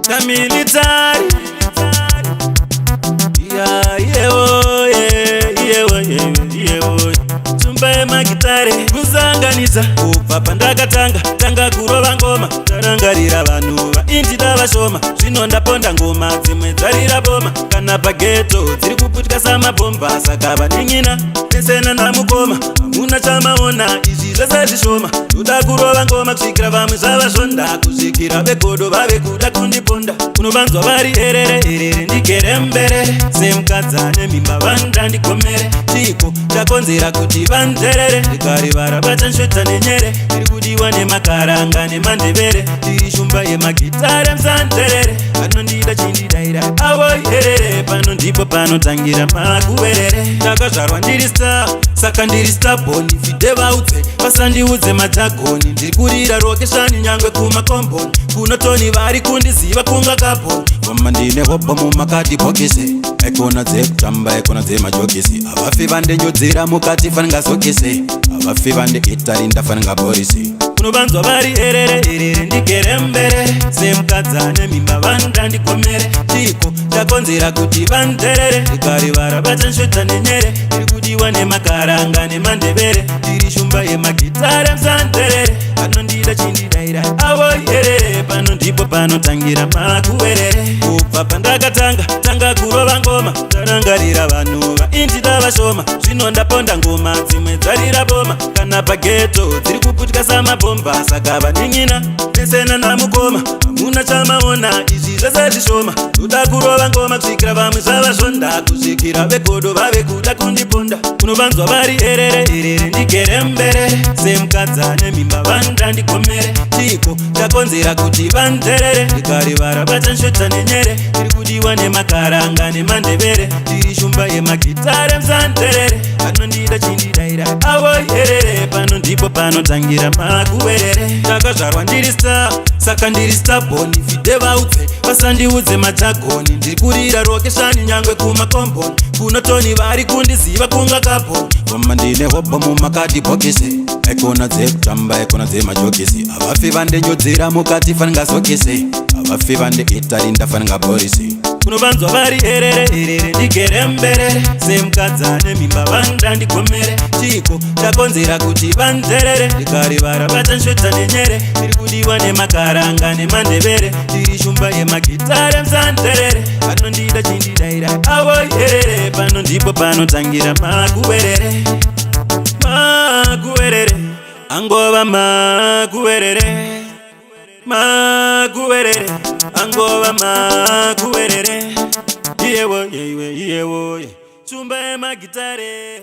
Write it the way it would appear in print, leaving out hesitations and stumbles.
Kamilitary. Yeah, yeah, oh, yeah, yeah, oh, yeah, yeah, oh. Tsumba yemagitare kusanganisa kubva pandakatanga tanga kurova ngoma. Tarangarira vanhu vaindida vashoma, zvino ndaponda ngoma dzimwe dzarira boma. Kana paghetto dziri kuputika samabhomba. Saka vanin'ina vese namukoma, hamuna chamaona, izvi zvese zvishoma. Ndoda kurova ngoma kusvikira vamwe zvavazvonda, kusvikira vegodo vave kuda kundiponda. Unovanzwa vari erere erere, ndigere mberere semukadzi ane mimba. Vanda ndigomere, chiko chakonzera kuti vanzerere? Ndikarivara vachanshota nenyere. Tiri kudiwa nemakaranga nemandevere, tiri shumba yemagitare, musanzerere. Vanondida chindidaira avo erere, pano ndipo panotangira makuverere. Ndakazvarwa ndiri star, saka ndiri stubborn. Fide vaudze, vasandiudze majargon. Ndiri kurira rokeshani nyangwe kumakomboni, kunotoni vari kundiziva kunga kabhoni. Ngoma ndine hopo mumakadhibhokisi, aikona dzekutamba, aikona dzemajokisi. Havafi vandinyodzera mukati faningasokisi, havafi vandiitari ndafaninga bhorisi. Unovanzwa vari erere erere, ndigere mberere semukadzi ane mimba. Vanda ndigomere, chiko chakonzera kuti vanzerere? Ndikarivara vachanshota nenyere. Tiri kudiwa nemakaranga nemandevere, tiri shumba yemagitare, musanzerere. Vanondida chindidaira avo erere, pano ndipo panotangira makuverere. Kubva pandakatanga tanga kurova ngoma, tarangarira vanhu vaindida vashoma, zvino ndaponda ngoma dzimwe dzarira boma. Kana paghetto dziri kuputika samabhomba. Saka vanin'ina vese namukoma, hamuna chamaona, izvi zvese zvishoma. Ndoda kurova ngoma kusvikira vamwe zvavazvonda, kusvikira vegodo vave kuda kundiponda. Unovanzwa vari erere erere, ndigere mberere semukadzi ane mimba. Vanda ndigomere, chiko chakonzera kuti vanzerere? Ndikarivara vachanshota nenyere. Tiri kudiwa nemakaranga nemandevere, tiri shumba yemagitare, musanzerere. Vanondida chindidaira avo erere, pano ndipo panotangira makuverere. Ndakazvarwa ndiri star, saka ndiri stubborn. Fide vaudze, vasandiudze majargon. Ndiri kurira rokeshani nyangwe kumakomboni, kunotoni vari kundiziva kunga kabhoni. Ngoma ndine hopo mumakadhibhokisi, aikona dzekutamba, aikona dzemajokisi. Havafi vandinyodzera mukati faningasokisi, havafi vandiitari ndafaninga bhorisi. Unovanzwa vari erere erere, ndigere mberere semukadzi ane mimba. Vanda ndigomere, chiko chakonzera kuti vanzerere? Ndikarivara vachanshota nenyere. Tiri kudiwa nemakaranga nemandevere, tiri shumba yemagitare, musanzerere. Vanondida chindidaira avo erere, pano ndipo panotangira makuverere. Makuverere angova makuverere, makuverere angova makuverere. Iyewo yeiwe, iyewo ye, shumba yemagitare.